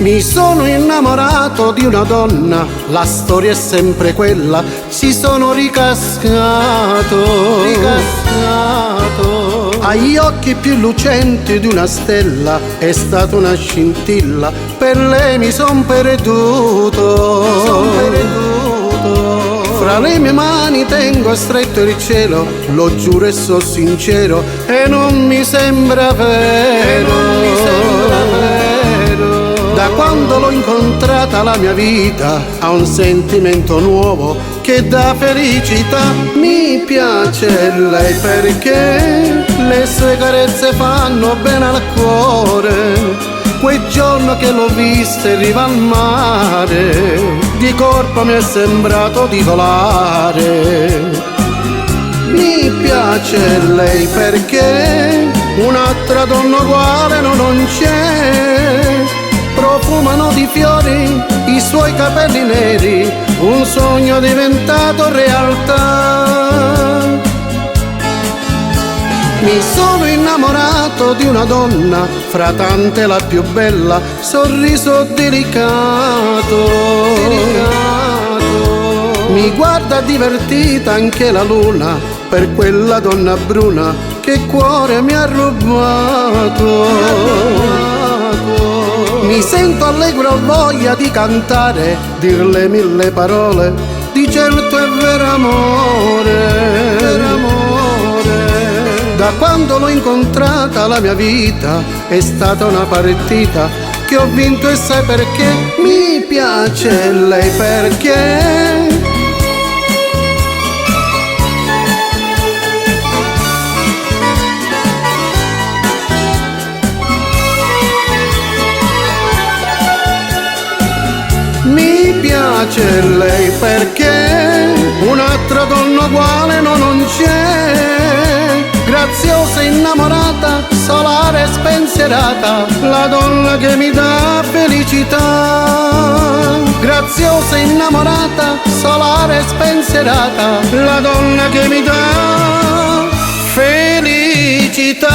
Mi sono innamorato di una donna, la storia è sempre quella, ci sono ricascato, ricascato. Agli occhi più lucenti di una stella, è stata una scintilla, per lei mi son perduto, son perduto. Fra le mie mani tengo stretto il cielo, lo giuro e so sincero, e non mi sembra vero, non mi sembra vero. Da quando l'ho incontrata la mia vita ha un sentimento nuovo che dà felicità. Mi piace lei perché le sue carezze fanno bene al cuore. Quel giorno che l'ho vista in riva al mare, di corpo mi è sembrato di volare. Mi piace lei perché un'altra donna uguale no, non c'è. Profumano di fiori i suoi capelli neri, un sogno diventato realtà. Mi sono innamorato di una donna, fra tante la più bella, sorriso delicato. Delicato. Mi guarda divertita anche la luna, per quella donna bruna che cuore mi ha rubato. Mi sento allegro, ho voglia di cantare, dirle mille parole, di certo è vero amore, vero amore. Da quando l'ho incontrata la mia vita è stata una partita che ho vinto e sai perché? Mi piace lei perché? Mi piace lei perché un'altra donna uguale no, non c'è. Graziosa, innamorata, solare e spensierata, la donna che mi dà felicità. Graziosa, innamorata, solare e spensierata, la donna che mi dà felicità.